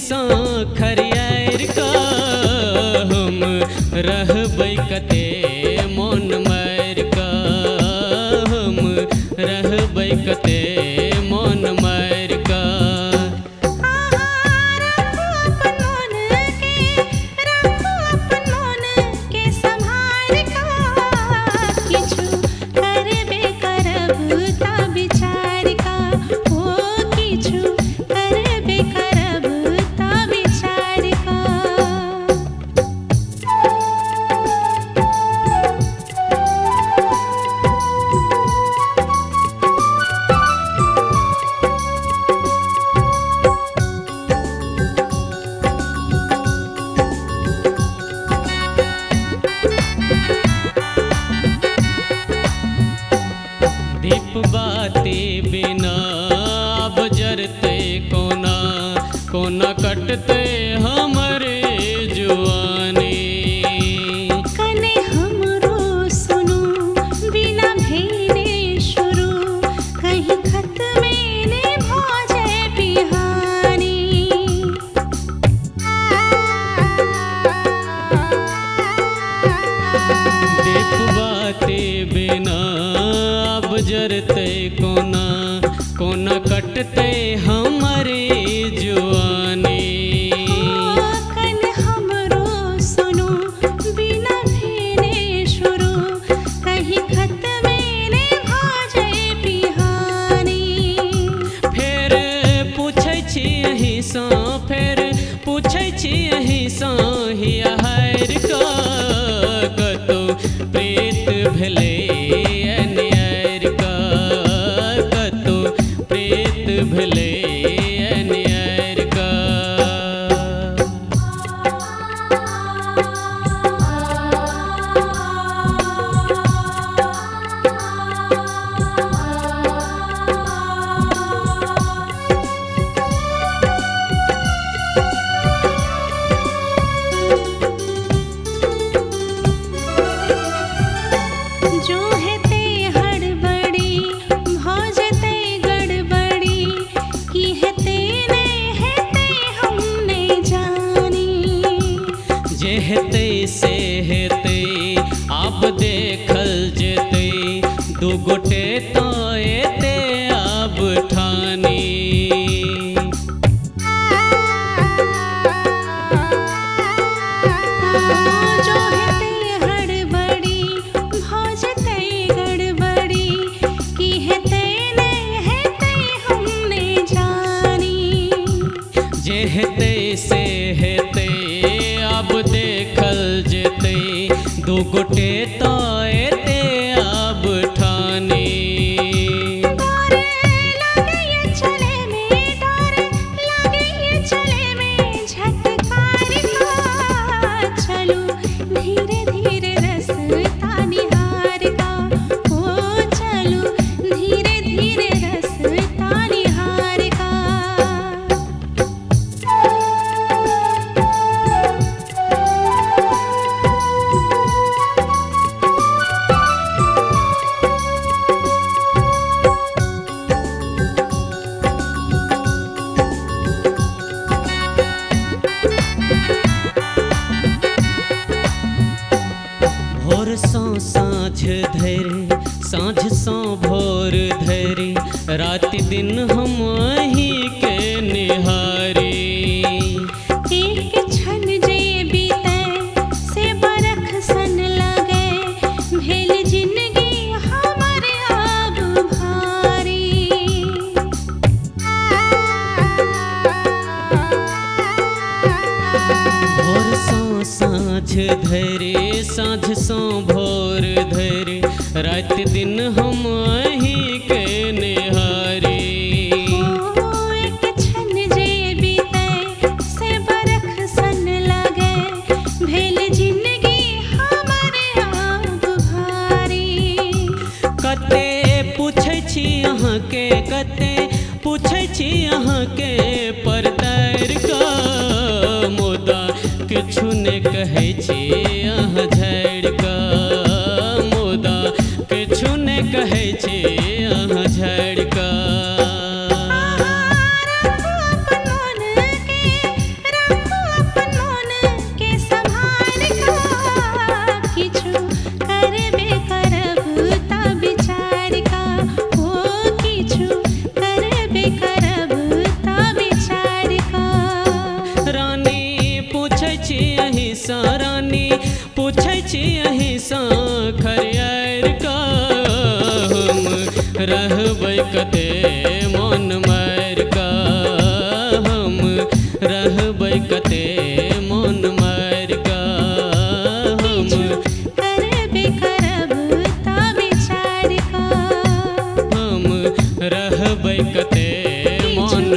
अहींसँ खरियारि कऽ हम रहबै कते मोन मारि कऽ, हम रहबै कते मोन मारि कऽ। आहा राखू अपन मोन के, राखू अपन मोन के सम्हार का। किछु करबे करब ता विचार का, ओ किछु करबे करब ता विचार का। दीप बाती बिना अब जरतै कोना, कोना कटतै हमरे जुआनी। कने हमरो सुनू बिना भेने शुरू, कहीं खत्मे ने भ जाय बिहानी। दीप बाती बिना अब जरतै कोना, कोना कटतै हमरे जुआनी। ओ कने हमरो सुनू बिना भेने शुरू, कहीं खत्मे ने भ जाय बिहानी। फेर पूछै छी अहींसँ, फेर पूछै छी अहींसँ हिया हारि कऽ कतौ प्रीत भेलै नियारि कऽ, कतौ प्रीत भेलै नियारि कऽ। जो हेतै हड़बड़ी भ जेतै गड़बड़ी, की हेतै नै हेतै हम नै जानी। जे हेतै से हेतै आब देखल जेतै, दू गोटे तो एते आब ठानी। जो हेतै हड़बड़ी भ जेतै गड़बड़ी, की हेतै नै हेतै हम नै जानी। जे हेतै से हेतै आब देखल जेतै, दू गोटे तो एते आब ठानी। डर लागैए चले में, डर लागैए चले में झटकार का। चलू धीरे धीरे रसता निहार का, ओ चलू धीरे धीरे रसता निहार का। भोर सँ साँझ धरि, साँझ सँ भोर धरि, राति दिन हम अहीं के निहारी। एक क्षण जे बीतै से बरख सन लगै, भेल जिनगी हमर आब भारी। भोर सँ साँझ धरि, साँझ सँ भोर धरि, राति दिन हम अहीं के निहारी। ओ एक क्षण जे बीतै से बरख सन लगै, भेल जिनगी हमर आब भारी। कते पूछै छी अहाँके, कते पूछै छी अहाँके पर तारि कऽ, मुदा किछु ने कहै छी अहाँ झाड़ि कऽ, मुदा किछु ने कहै छी अहाँ झाड़ि कऽ। आहा राखू अपन मोन के, पूछै छी अहीँसँ खरियार कऽ, हम रहबै कते मोन मारि कऽ, हम रहबै कते मोन मारि कऽ, हम किछु करबे करब ता विचार कऽ। हम रहबै कते मोन